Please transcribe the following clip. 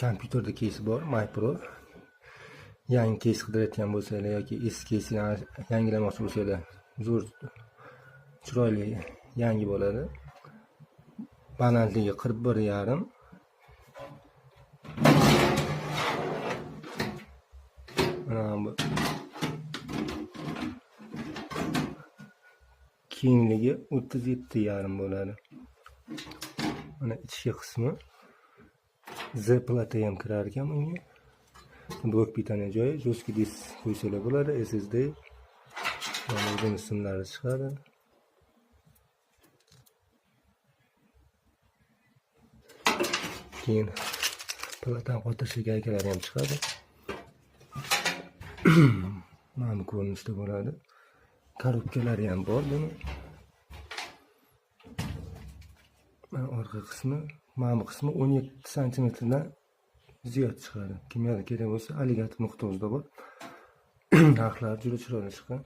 Kompyuterda keysi bor, MyPro. Yangi keys qidirayotgan bo'lsanglar yoki eski keysini yangilamoqchi bo'lsanglar, zo'r, chiroyli yangi bo'ladi. Balandligi 41,5. Mana bu kengligi 37,5 bo'ladi. Mana ichki qismi Z plata ham kirar ekan bunga. Blok pitaniya joyi, жесткий disk qo'ysalar bo'ladi, SSD. Mana o'zini simlari chiqadi. Keyin platani qotirishlik gaykalari ham chiqadi. Mana bu ko'rinishda bo'ladi. Korobkalari ham bor buni. Mana orqa qismi, mana bu qismi 17 santimetrdan ziyod chiqadi. Kimgadir kerak bo'lsa, Alligator nuqta uzda bor. Narxlari juda chiroyli chiqqan.